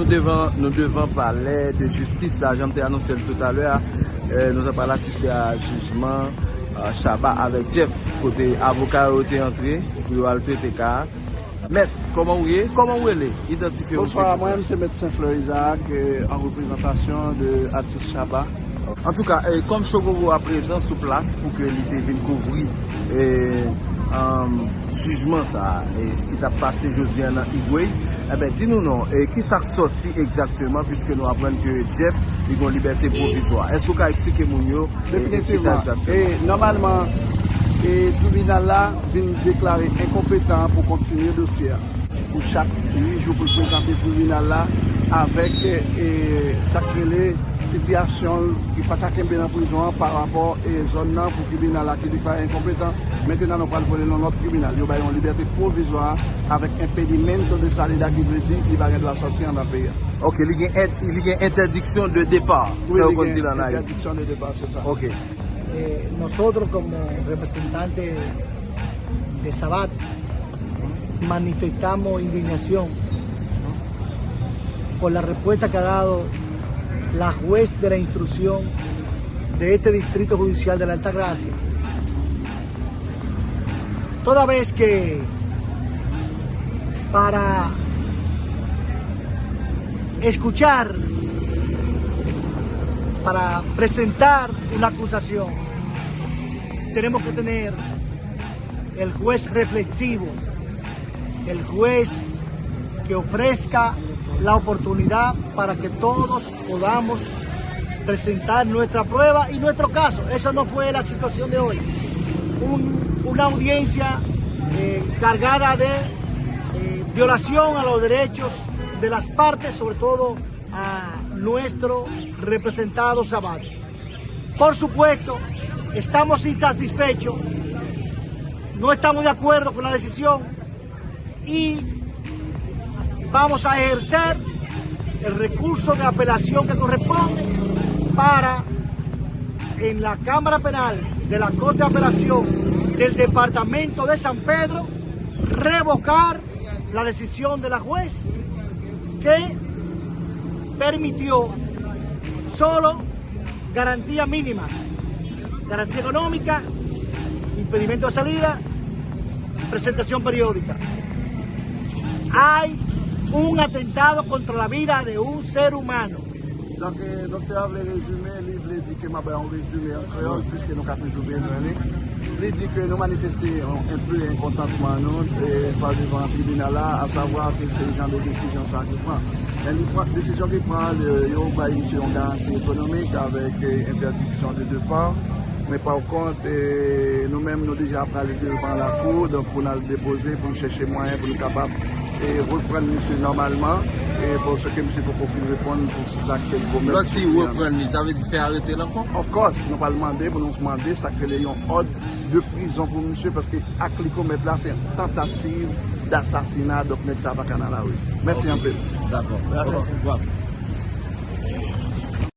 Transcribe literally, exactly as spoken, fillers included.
Nou devan, nou devan palè de jistis la, jan m te anonse l toutalè a. Eh, nou ta pral asiste a jijman, eh, Shabba avèk Jeff, kote avoka yo te antre pou yo al trete ka a. Mèt, kòman w ye? Kòman w rele? Idantifye w, silvouplè. Bonswa, mwen menm se Mèt Saint Fleur Isaac, eh, an reprezantasyon de atis Shabba. Antouka, eh, kòm Shogoro aprezan sou plas pou ke li te vin kouvri, eh, um, jijman sa a, eh, ki t ap pase jodi a nan Higüey, enben, di nou non, eh, ki sa k sòti egzakteman, piske nou aprann ke Jeff, li gen yon libète pwovizwa. Èske w ka eksplike moun yo, eh, ki sa egzakteman? Definitivman. E, nòmalman, e, tribinal la vin deklare enkonpetan pou kontinye dosye a. Pou chak uit jou pou l prezante tribinal la avèk, e, sa k rele sitiyasyon l ki pa ka kenbe nan prizon an pa rapò, e, zòn nan pou tribinal la ki deklare enkonpetan. Mentnan nou pral voye l nan lòt tribinal. Yo ba l yon libète pwovizwa avèk impedimento de salida ki vle di li pa gen dwa sòti anndan peyi a. Ok, li gen, li gen entèdiksyon de depa. Wi, li gen entèdiksyon de depa, se sa. Ok. Eh, nosotros como representantes de Sabat manifestamos indignación por la respuesta que ha dado la juez de la instrucción de este Distrito Judicial de la Altagracia, toda vez que para escuchar, para presentar una acusación, tenemos que tener el juez reflexivo, el juez que ofrezca la oportunidad para que todos podamos presentar nuestra prueba y nuestro caso. Esa no fue la situación de hoy. Un- una audiencia, eh, cargada de, eh, violación a los derechos de las partes, sobre todo a nuestro representado Sabat. Por supuesto, estamos insatisfechos, no estamos de acuerdo con la decisión y vamos a ejercer el recurso de apelación que corresponde para en la Cámara Penal de la Corte de Apelación del Departamento de San Pedro revocar la decisión de la juez que permitió solo garantías mínimas, garantía económica, impedimento de salida, presentación periódica. Hay un atentado contra la vida de un ser humano. Donk, eh, doktè a vle rezime, li vle di ke m ap bay yon rezime an kreyòl, piske nou ka toujou bezwen li. Li di ke nou manifeste yon, enpe enkontantman nou, eh, pa devan tribinal la, asavwa ke se jan de desizyon sa ki pran. Men li pran, desizyon ki pran, eh, yo bay misye yon garanti ekonomik avèk, eh, entèdiksyon de depa. Men pa kont, eh, nou menm, nou deja prale devan lakou, donk pou n al depoze, pou n chèche mwayen pou n kapab, eh, reprann misye nòmalman, eh, paske misye poko fin reponn pou sa ke l komèt. Lè w di reprann li, sa vle di fè arete l ankò? Of course, nou pral mande, pou nou mande sa k rele yon òd de prizon pou misye, paske ak li komèt la, se tantativ dasasina, donk nèg sa pa ka nan lari. Mèsi anpil. Dakò. Dakò.